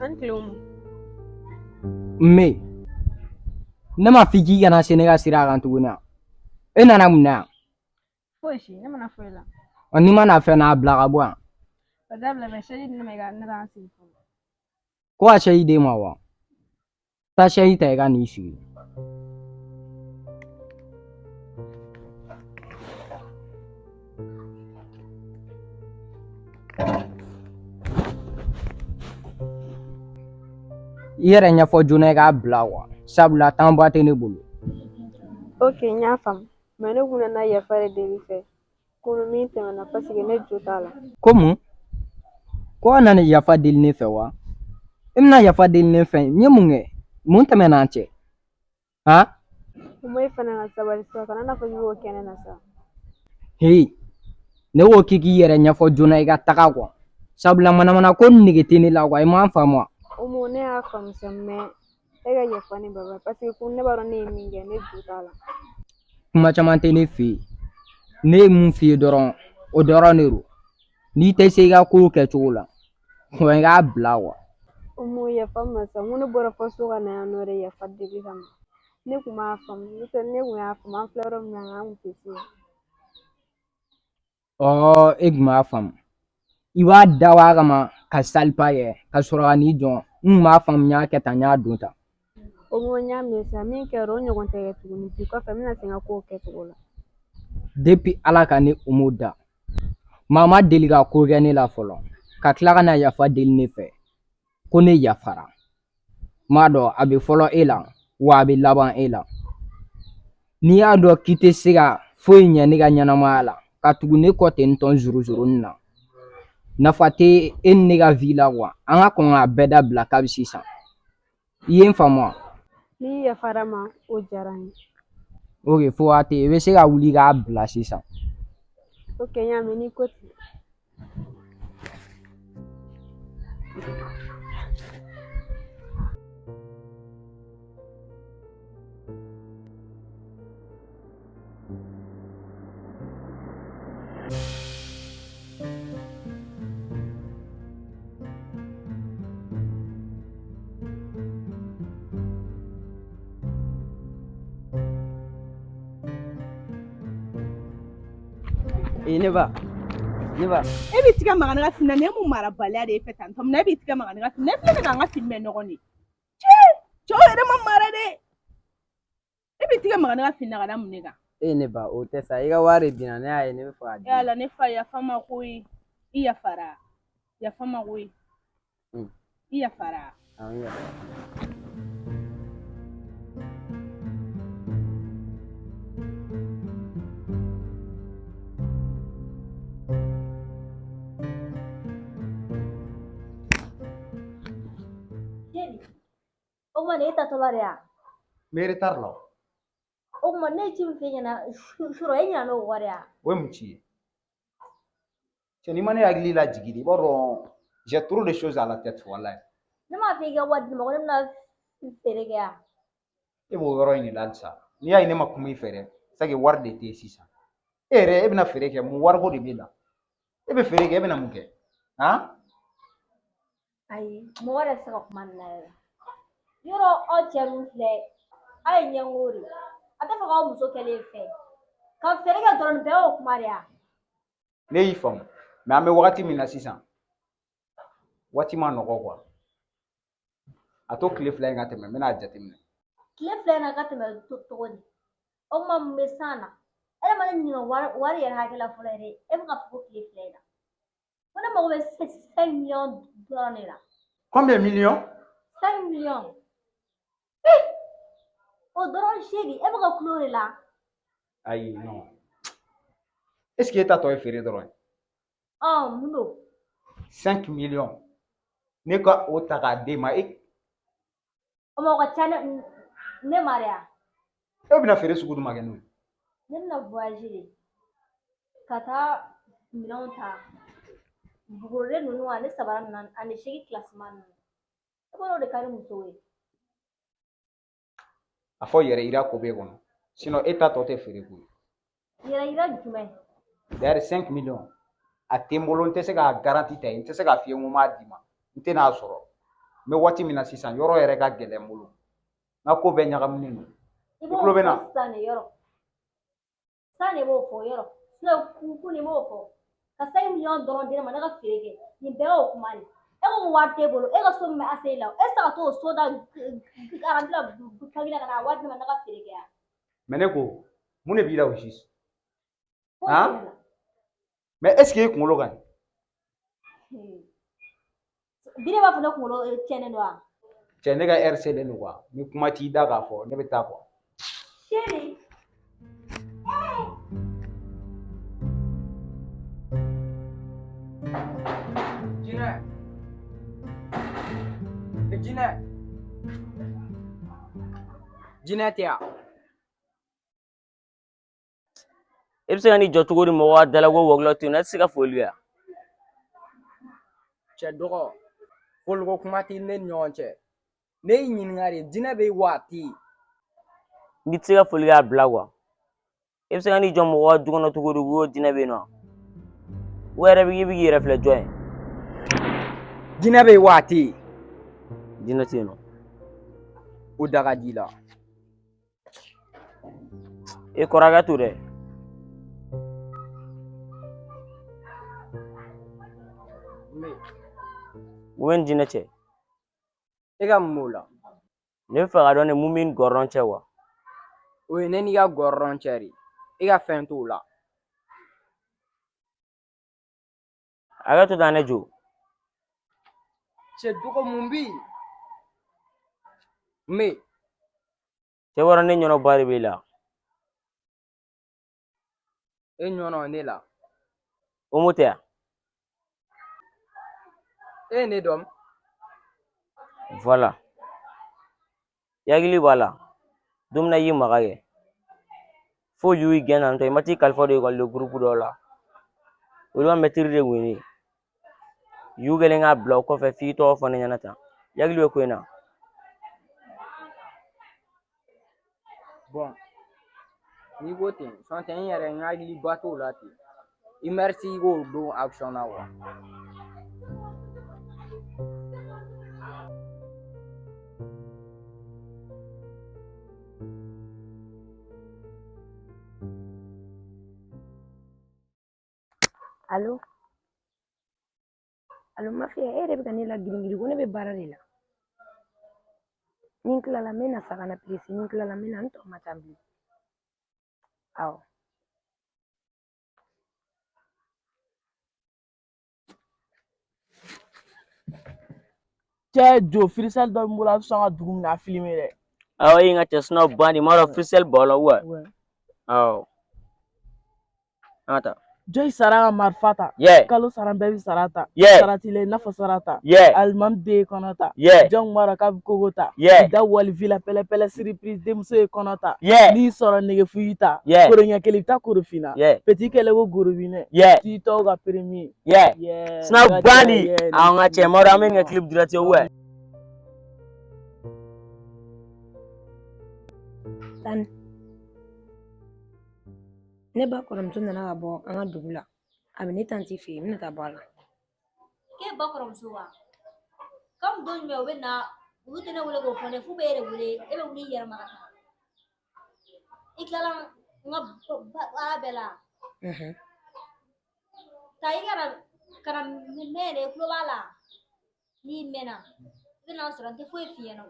An tile Umu. N bɛ ne ma f'i k'i kana se ne ka sira kan tuguni wa? E nana mun na yan? Foyi si, ne ma na foyi la. Ɔ n'i ma na fɛn na a bila ka bɔ yan. O dabila mɛ sɛji di ne ma i ka ne ka n sigi fɔlɔ. Ko ka sɛji d'e ma wa? Taa sɛji ta i ka n'i sigi. I yɛrɛ ɲɛfɔ joona i k'a bila wa sabula temps ba tɛ ne bolo. Ok, n y'a faamu. Mɛ ne kun nana yafa de deli fɛ. Kunu min tɛmɛna parce que ne jo t'a la. Ko mun? Ko a nana yafa deli ne fɛ wa? E bɛna yafa deli ne fɛ n ye mun kɛ? Mun tɛmɛna an cɛ? Han? Umu e fana ka sabali sa kana n'a fɔ k'i b'o kɛ ne na sa. Heyi, ne ko k'i k'i yɛrɛ ɲɛfɔ joona i ka taga kuwa. Sabula manamana ko nege tɛ ne la kuwa i m'a faamu wa? Umu ne y'a faamu sa mɛ e ka yafa ne baba parce que kun ne b'a dɔn ne ye min kɛ ne jo t'a la. Kuma caman tɛ ne fɛ yen. Ne ye mun f'i ye dɔrɔn o dɔrɔn de don. N'i tɛ se i ka kow kɛcogo la, wa i k'a bila kuwa. Umu yafa n ma sa n ko ne bɔra fɔ so ka na yan nɔ de yafa deli kama. Ne kun m'a faamu n'o tɛ ne kun y'a faamu an filɛ yɔrɔ min na an kun tɛ se. Ɔ e kun b'a faamu. I b'a dabɔ a kama ka saliba kɛ ka sɔrɔ ka n'i jɔ n kun b'a faamu n y'a kɛ tan n y'a don tan. Umu n y'a mɛn sa min kɛra o ɲɔgɔn tɛ kɛ tuguni bi kɔfɛ n bɛna se n ka kow kɛcogo la. Depuis Ala ka ne Umu da, maa ma deli ka ko kɛ ne la fɔlɔ ka tila ka na yafa deli ne fɛ ko ne yafara. N b'a dɔn a bɛ fɔlɔ e la wa a bɛ laban e la. N'i y'a dɔn k'i tɛ se ka foyi ɲɛ ne ka ɲɛnamaya la ka tugu ne kɔ ten tɔn zuruzuruni na nafa tɛ e ni ne ka vie la kuwa an ka kɔn k'a bɛɛ dabila kabi sisan i ye n faamu wa? N'i yafara ma o diyara n ye. Ok fo waati i bɛ se ka wuli k'a bila sisan. Ok n y'a mɛn n'i ko ten. Ee ne ba ne ba E b'i tigɛ maga ne ka fini na nin ye mun marabaliya de ye e fɛ tan tɔ munna e b'i tigɛ maga ne ka fini na e filɛ ka n ka fini bɛɛ nɔgɔ nin cɛ cɛw yɛrɛ ma mara dɛ e b'i tigɛ maga ne ka fini na ka da mun de kan. Ee ne ba o tɛ sa i ka wari de binna ne y'a ye ne bɛ fɛ k'a di. E Ala ne fa yafa n ma koyi i yafara yafa n ma koyi i yafara. Awɔ n yafara. Jeli, o tuma nin e taatɔla de ya? N bɛ retard la o. O tuma ne ye ci min f'e ɲɛna surɔ e ɲinɛna o kɔ de ya? O ye mun ci ye? Cɛ n'i ma ne hakili lajigin de i b'a dɔn j'ai trop de choses à la tête walayi. Ne m'a fɔ i ka wari di ne ma ko ne bɛna feere kɛ ya? E b'o yɔrɔ in de la halisa. N'i y'a ye ne ma kuma i fɛ dɛ, c'est que wari de tɛ yen sisan. E yɛrɛ e bɛna feere kɛ mun wariko de b'e la? E bɛ feere kɛ e bɛna mun kɛ? Han? Ayi, mɔgɔ yɛrɛ tɛ se ka kuma nin na yɛrɛ. Yɔrɔ aw cɛ ninnu filɛ, aw ye ɲɛngo de ye. A tɛ fɛ k'aw muso kɛlen fɛ. Ka feere kɛ dɔrɔn nin bɛɛ y'o kuma de ya. Ne y'i faamu mais an bɛ wagati min na sisan waati ma nɔgɔ quoi. A to tile 2 in ka tɛmɛ n bɛna a jateminɛ. Tile 2 in na ka tɛmɛ cogo di? O tuma mun bɛ san na? E yɛrɛ ma ne ɲininka wari yɛrɛ hakɛ la fɔlɔ yɛrɛ. E bɛ ka fɔ ko tile 2 in na. Ko ne mago bɛ 5 millions dɔrɔn de la. Combien millions? 5 millions. O dɔrɔn seegin e bɛ ka kulo de la. Ayi non. Est-ce que e ta tɔ ye feere dɔrɔn ye? Ɔn mun don? 5 millions. Ne ka o ta k'a d'e ma e. O ma o ka ca ne ma de ya? E bɛna feere sugu jumɛn kɛ n'o ye? Ne bɛna voyage de ka taa minɛnw ta bugurilen ninnu ani sabara ninnu ani seegin classement ninnu. E b'a dɔn o de ka di musow ye. A fɔ yɛrɛ yira ko b'e kɔnɔ. Sinon e ta tɔ tɛ feere ko ye. Yɛrɛ yira jumɛn? D'ailleurs 5 millions a tɛ n bolo n tɛ se k'a garantie ta n tɛ se k'a f'i ye n ko n b'a d'i ma n tɛ n'a sɔrɔ. N bɛ waati min na sisan, yɔrɔ yɛrɛ ka gɛlɛn n bolo. N ka ko bɛɛ ɲagaminen don. I I tulo bɛ n na? b'o fɔ sisan de yɔrɔ. Sisan de b'o fɔ yɔrɔ. Sinon kun de m'o fɔ. Ka 5 millions dɔrɔn di ne ma ne ka feere kɛ. Nin bɛɛ y'o kuma de. E ko ko wari t'e bolo, e ka so min bɛ ACI la, e tɛ se ka t'o so da garanti la banque la ka na wari di ne ma ne ka feere kɛ yan. Mais ne ko, mun de b'i la au juste? Foyi Han? tɛ ne la. Mais est ce que e kunkolo ka ɲi? Bi ne b'a fɔ ne kunkolo tiɲɛnen don wa? Cɛ, ne ka heure selen don quoi. Ni kuma t'i da k'a fɔ, ne bɛ taa quoi. Chérie. Jinɛ. E jinɛ. Jinɛ tɛ yan. E bɛ se ka n'i jɔ cogo di mɔgɔ ka da la ko wɔkulɔ to yen nɔ, e tɛ se ka foli kɛ. Cɛ dɔgɔ, foliko kuma tɛ ne ni ɲɔgɔn cɛ. Ne y'i ɲininka de, jinɛ bɛ yen wa a tɛ yen? N'i tɛ se ka foli kɛ a bila quoi. E bɛ se ka n'i jɔ mɔgɔ ka du kɔnɔ cogo di ko jinɛ bɛ yen nɔ? O yɛrɛ bɛ k'i bɛ k'i yɛrɛ filɛ jɔn ye? Jinɛ bɛ yen wa a tɛ yen? Jinɛ tɛ yen nɔ. O da ka di i la. E kɔrɔkɛ to dɛ. Mun bɛ ni jinɛ cɛ? E ka mun b'o la? Ne bɛ fɛ k'a dɔn de mun b'i ni gɔrɔn cɛ wa? O ye ne n'i ka gɔrɔn cɛ de. E ka fɛn t'o la. Hakɛ to tan ne jo. Cɛ dɔgɔ, mun bɛ yen? N bɛ yen. Cɛ b'a dɔn ne ɲɔnɔ ba de b'e la. E ɲɔnɔ ne la. O m'o tɛ yan. E ye ne dɔn. Voilà. I hakili b'a la. Don min na i y'i maga kɛ. Fo y'u gɛn tantɔ i ma t'i kalifa don ekɔliden gurupu dɔw la. Olu ka mɛtiri de kun ye ne ye. Y'u kɛlen k'a bila o kɔfɛ f'i tɔgɔ fɔ ne ɲɛna tan. I hakili bɛ ko in na. Bon, n'i ko ten, sɔn tɛ n yɛrɛ n hakili ba t'o la ten. I merci i k'o don action na quoi. Alo, alo mafiya, e yɛrɛ bɛ ka ne la girin girin ko ne bɛ baara de la. Ni n tilala n bɛ na sa ka na perese, ni n tilala n bɛ na, n tɔ ma taa bilen. Awɔ. Cɛ jo, freestyle dɔ bɛ n bolo, a bɛ sɔn ka dugu minɛ a filmer dɛ. Awɔ, e ye n ka cɛ sinaw ban de, m'a dɔn freestyle b'aw la wa? Awɔ. An ka taa. Jɔn sara ka marifa ta. Kalo sara bɛɛ bɛ sara ta. Sara t'i la i n'a fɔ sara ta. Alimami den ye kɔnɔ ta. Jɔn b'a dɔn k'a bɛ koko ta. Da wali villa pɛlɛ pɛlɛ surprise denmuso ye kɔnɔ ta. N'i sɔrɔ nege fuyi ta. Koro ɲɛ kelen i bɛ taa korofina. Petit kɛlɛ ko gorobinɛ. T'i tɔw ka premier. Sinaw ban de. Awɔ, n ka cɛ, m'a dɔn an bɛ nin kɛ clip direct ye wa? Tan. Ne ba kɔrɔmuso nana ka bɔ an ka dugu la. A bɛ ne tanti fɛ yen, n bɛna taa bɔ a la. K'e ba kɔrɔmuso wa? Komi don jumɛn u bɛ na, olu tɛ ne wele k'o fɔ ne, f'u bɛ e de wele, e bɛ wuli i yɛrɛ ma ka taa. I tilala n ka baara bɛɛ la. Taa i kana ka na mɛn yɛrɛ, i tulo b'a la. N'i mɛnna, i bɛ n'a sɔrɔ n tɛ foyi f'i ɲɛna.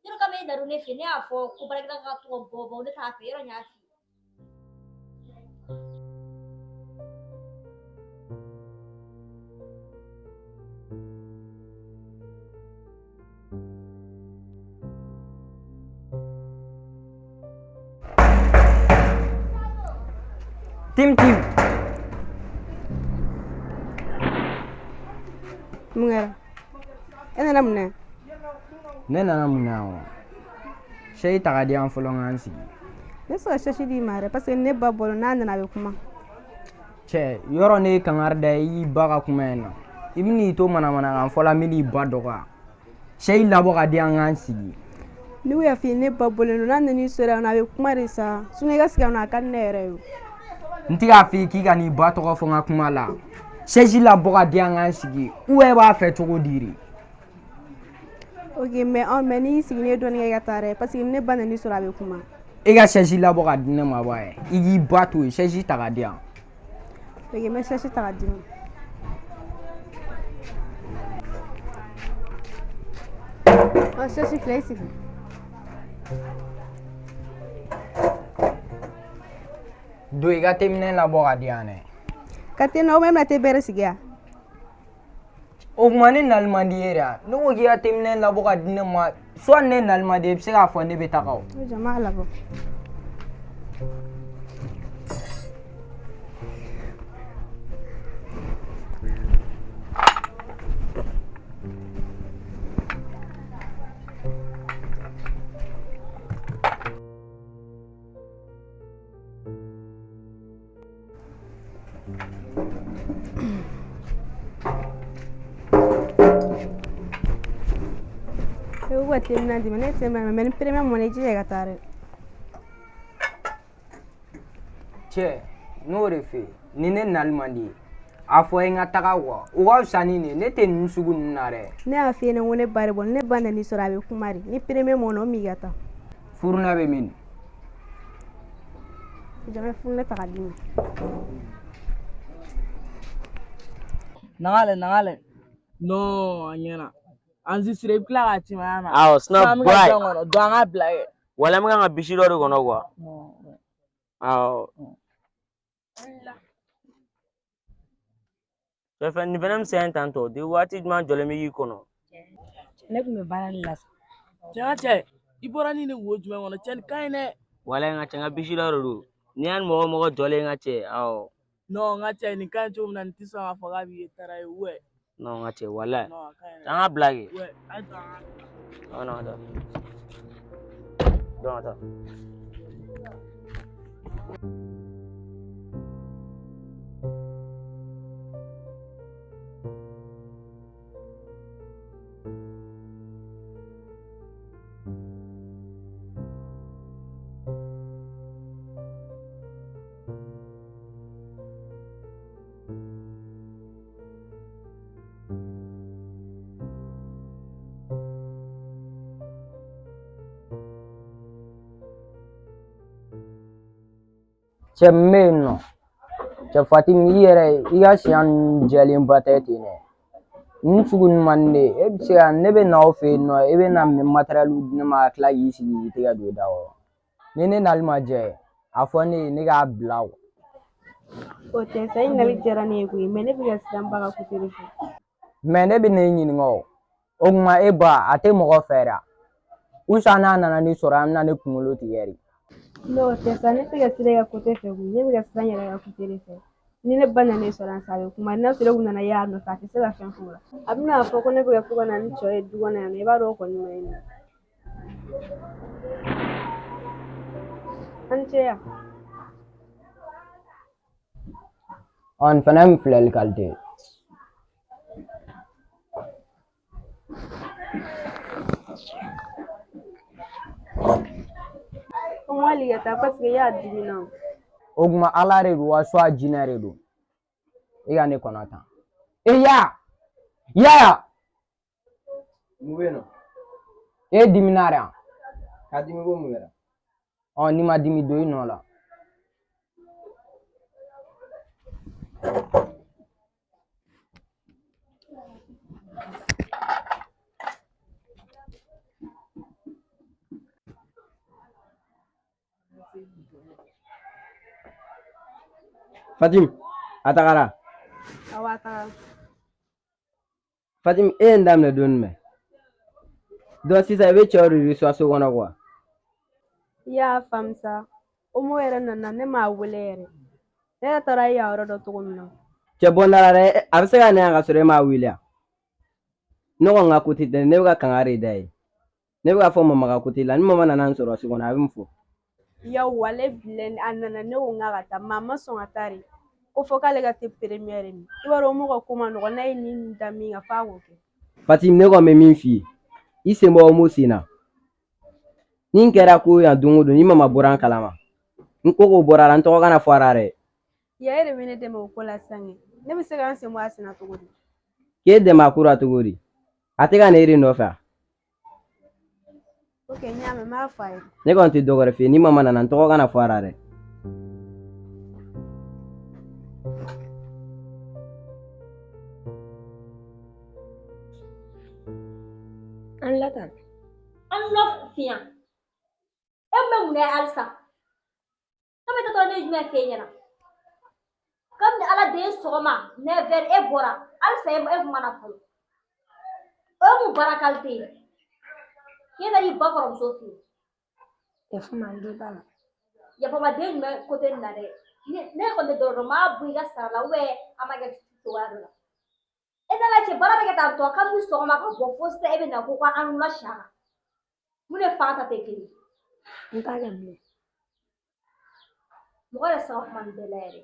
Yɔrɔ k'a bɛ e da don ne fɛ, ne y'a fɔ ko baarakɛla ka to ka bɔ bɔ, ne t'a fɛ, yɔrɔ n y'a f'i ye. Tim tim. Mun kɛra? E nana mun na? Ne nana mun na wa? Sɛyi ta ka di yan fɔlɔ, n k'an sigi. Ne tɛ se ka sɛsi d'i ma yɛrɛ parce que ne ba bɔra, n'a nana a bɛ kuma. Cɛ, yɔrɔ ne ye kangari da ye i y'i ba ka kuma in na. I bɛn'i to manamanakan fɔ la, n bɛn'i ba dɔgɔya. Sɛyi labɔ ka di yan, k'an sigi. Ne y'a f'i ye, ne ba bɔlen don, n'a nan'i sɔrɔ yan nɔ a bɛ kuma de sa. Sinon i ka sigi yan nɔ, a ka di ne yɛrɛ ye o. N tɛ k'a f'i ye k'i ka n'i ba tɔgɔ fɔ n ka kuma la. Sɛsi labɔ ka di yan, k'an sigi. U yɛrɛ b'a fɛ cogo di de? Ok, mais ɔ mais n'i sigi ne ye dɔɔnin kɛ i ka taa dɛ, parce que ni ne ba nan'i sɔrɔ a bɛ kuma. E ka chaise labɔ ka di ne ma ba ye. I k'i ba to yen, chaise ta ka di yan. Ok, n bɛ chaise ta ka d'i ma. Ɔ chaise filɛ, i sigi. Don i ka teminɛn labɔ ka di yan dɛ. Ka te na, o ma e bɛna te bɛrɛ sigi yan. O tuma ne nali man di e de ye ne ko k'i ka teminɛn labɔ ka di ne ma soit ne nali man di i bɛ se k'a fɔ ne bɛ taga o. O jɔ n b'a labɔ. E ko ka te minɛn d'i ma, ne ye te minɛ mais ni premier mɔna i jija i ka taa dɛ. Cɛ, n'o de fɛ yen ni ne nali man di ye a fɔ n ka taga quoi o ka fisa ni nin ye ne tɛ ninnu sugu ninnu na dɛ. Ne y'a f'i ɲɛna ko ne ba de bɔ, ni ne ba nan'i sɔrɔ a bɛ kuma de, ni premier mɔna o min i ka taa. Furunɛ bɛ min? Jɔ n bɛ furunɛ ta ka d'i ma. Nagale, nagale. Non, a ɲɛna. Enregistré, i bɛ tila k'a ci ma yan na. Awɔ, sinon An bɛ ka bright. jɔn kɔnɔ, don an ka bila kɛ. Wala an bɛ kan ka bisi dɔ de kɔnɔ quoi. Awɔ. Cɛ fɛn nin fɛnɛ bɛ sɛgɛn tantɔ de waati jumɛn jɔlen bɛ k'i kɔnɔ. Ne tun bɛ baara de la sa. Cɛ n ka cɛ, i bɔra ni nin wo jumɛn kɔnɔ? Cɛ nin ka ɲi dɛ. Wala n ka cɛ n ka bisi dɔ de don. N'i y'a ni mɔgɔ mɔgɔ jɔlen n ka cɛ awɔ. Non, n ka cɛ nin ka ɲi cogo min na nin tɛ sɔn k'a fɔ k'a b'i ye taara ye ouais. Non n ka cɛ walayi. Non, a ka ɲi dɛ. An ka bila kɛ. Ouais, a ye to an ka bila. An ka taa. Dɔn ka taa. Cɛ min bɛ yen nɔ cɛ Fatimi i yɛrɛ i ka siya ninnu jɛlenba tɛ ten dɛ nin sugu ninnu man di ne ye e bɛ se ka ne bɛ na aw fɛ yen nɔ e bɛ na matɛrɛliw di ne ma ka tila k'i sigi k'i tɛgɛ don i da kɔrɔ ni ne nali ma diya a fɔ ne ye ne k'a bila o. O tɛ sa, i nali diyara ne ye koyi, mais ne bɛ ka siran ba ka côté de fɛ. Mais ne bɛ n'e ɲininka o o tuma e ba a tɛ mɔgɔ fɛ dɛ usa n'a nana ne sɔrɔ an bɛna ne kunkolo tigɛ de. N'o tɛ sa, ne tɛ ka siran i ka côté fɛ koyi, ne bɛ ka siran n yɛrɛ ka côté de fɛ. Ni ne ba nana e sɔrɔ yan sa, a bɛ kuma, n'a sɔrɔ e kun nana ye a nɔfɛ a tɛ se ka fɛn f'o la. A bɛna fɔ ko ne bɛ ka to ka na ni cɛ ye du kɔnɔ yan nɔ, i b'a dɔn o kɔni man ɲi nɔ. An ce yan. Ɔ nin fana ye mun filɛli kalite ye. Ko hali ka taa parce que i y'a dimi na o. O tuma ala de don wa soit jinɛ de don e ka ne kɔnɔ tan e ya ya Mun bɛ yen nɔ? e dimina de yan. Ka dimi ko mun kɛra? Ɔ n'i ma dimi don i nɔ la. Fatim, a tagara. Awɔ, a tagara. Fatim, e ye n daminɛ don jumɛn? Donc sisan i bɛ cɛw de reçoit so kɔnɔ quoi. I y'a faamu sa, Omo yɛrɛ nana ne m'a wele yɛrɛ. Ne yɛrɛ taara e y'a yɔrɔ dɔn cogo min na. Cɛ bɔ n da la dɛ, a bɛ se ka na yan ka sɔrɔ e m'a wele wa? Ne kɔni ka côté tɛ, ne bɛ ka kangari de da ye. Ne bɛ ka fɔ mama ka côté la, ni mama nana n sɔrɔ so kɔnɔ a bɛ mun fɔ? Yaw ale bilɛ a nana ne ko n k'a ka taa mais a ma sɔn ka taa de. Ko fɔ k'ale ka te première min. I b'a dɔn Omo ka ko man nɔgɔn, n'a ye nin da min kan f'a k'o kɛ. Fatim, ne kɔni bɛ min f'i ye, i sen bɔ Omo sen na. Ni n kɛra ko yan don o don, ni mama bɔra n kalama, n ko ko bɔra a la, n tɔgɔ kana fɔ a la dɛ. Ya e de bɛ ne dɛmɛ o ko la sisan kɛ. Ne bɛ se ka n sen bɔ a sen na cogo di? K'e dɛmɛ a ko la cogo di? A tɛ ka na e de nɔfɛ wa? Ok, n y'a mɛn, n b'a fɔ a ye. Ne kɔni tɛ dɔ wɛrɛ f'i ye, ni mama nana n tɔgɔ kana fɔ a la dɛ. An la tan. An la fiɲɛ. E bɛ mun kɛ halisa? Komi e tɔgɔ ne ye jumɛn f'e ɲɛna? Kabini Ala den sɔgɔma 9 heures e bɔra halisa e kuma na fɔlɔ. O ye mun baara qualité ye? E taara i ba kɔrɔmuso fɛ yen. Yafa ma, n jo t'a la. Yafama den jumɛn ko tɛ nin na dɛ. Ne kɔni tɛ dɔrɔn dɔn, n b'a bɔ i ka sara la a ma kɛ cogoya dɔ la. E taara cɛ baara bɛ kɛ tan tɔ kabini sɔgɔma ka bɔ fo sisan e bɛ na ko an wula si a kan. Mun de fan ta tɛ kelen ye? N t'a kɛ bilen. Mɔgɔ yɛrɛ saba kuma nin bɛɛ la yɛrɛ.